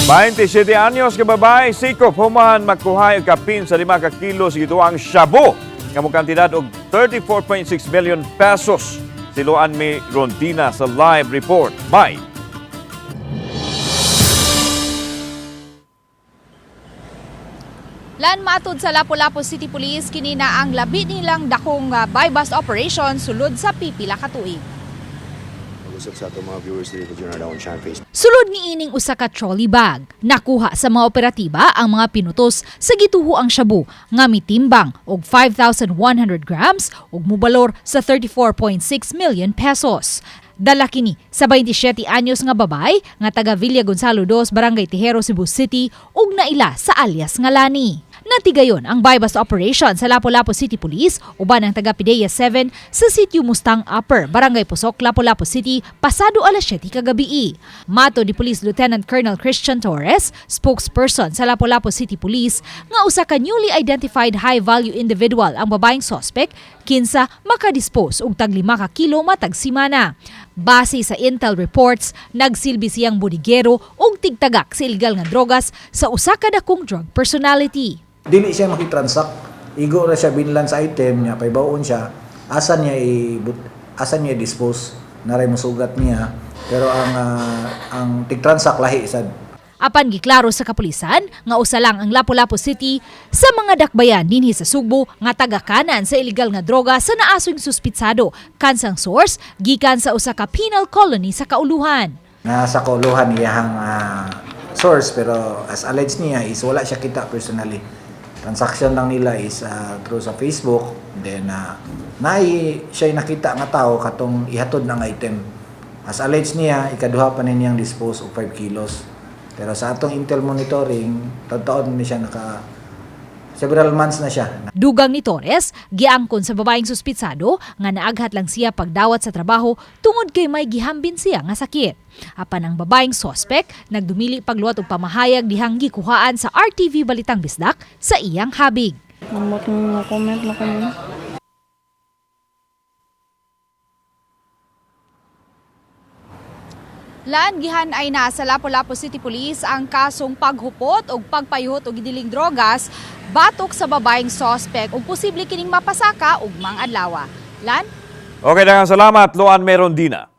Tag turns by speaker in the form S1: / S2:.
S1: 27 anyos ka babae, sikop human magkuhay og kapin sa 5 ka kilo sa gituang shabu nga mokantidad og 34.6 million pesos. Siluan mi Rondina sa live report. Bye.
S2: Lan, matud sa Lapu-Lapu City Police, kini na ang labi nilang dakong buy-bust operation sulod sa pipila ka tuig.
S3: Mag-usap sa atong mga viewers dito sa Down Shine Facebook.
S2: Sulod ni ining usa ka trolley bag. Nakuha sa mga operatiba ang mga pinutos sa gituho ang shabu nga mitimbang og 5,100 grams ug mobalor sa 34.6 million pesos. Dala kini sa 27 anyos nga babay nga taga Villa Gonzalo II, Barangay Tejero, Cebu City ug naila sa alias nga Lani. Natigayon ang buy-bust operation sa Lapu-Lapu City Police uban ang taga Pidea 7 sa Sitio Mustang Upper, Barangay Pusok, Lapu-Lapu City, pasado alas 7 kagabi. Mato ni Police Lieutenant Colonel Christian Torres, spokesperson sa Lapu-Lapu City Police, nga usa ka newly identified high-value individual ang babaeng suspect kinsa makadispose og tag 5 ka kilo matag simana. Base sa intel reports, nagsilbi siyang budigero ug tigtagak sa illegal nga drogas sa usa ka dakong drug personality.
S4: Dili siya makitransact. Igo ra siya binlan sa item niya, paibawon siya. Asa niya i-dispose, naray musugat niya. Pero ang tig-transact lahi sad.
S2: Apan giklaro sa kapulisan nga usa lang ang Lapu-Lapu City sa mga dakbayan dinhi sa Sugbo nga tagakanan sa illegal nga droga sa naasong suspitsado kansang source gikan sa usa ka penal colony sa Kauluhan.
S4: Nasa kauluhan iyahang source, pero as alleged niya is wala siya kita personally. Transaction lang nila is through sa Facebook. Then naay siya nakita nga tao katong ihatod ng item. As alleged niya, ikaduha pa ni niyang dispose og 5 kilos. Pero sa atong intel monitoring, taon ni siya naka several months na siya.
S2: Dugang ni Torres, giangkon sa babaeng suspitsado nga naaghat lang siya pagdawat sa trabaho tungod kay may gihambin siya nga sakit. Apan ang babaeng sospek nagdumili pagluwat og pamahayag dihang gikuhaan sa RTV Balitang Bisdak sa iyang habig.
S5: Ambot mo comment na kami.
S2: Lan, gihan ay nasa Lapu-Lapu City Police ang kasong paghupot o pagpayuhot og gidiling drogas batok sa babaeng sospek ug posible kining mapasaka ug mang adlaw. Lan?
S1: Okay, daghang salamat, Luan Merondina.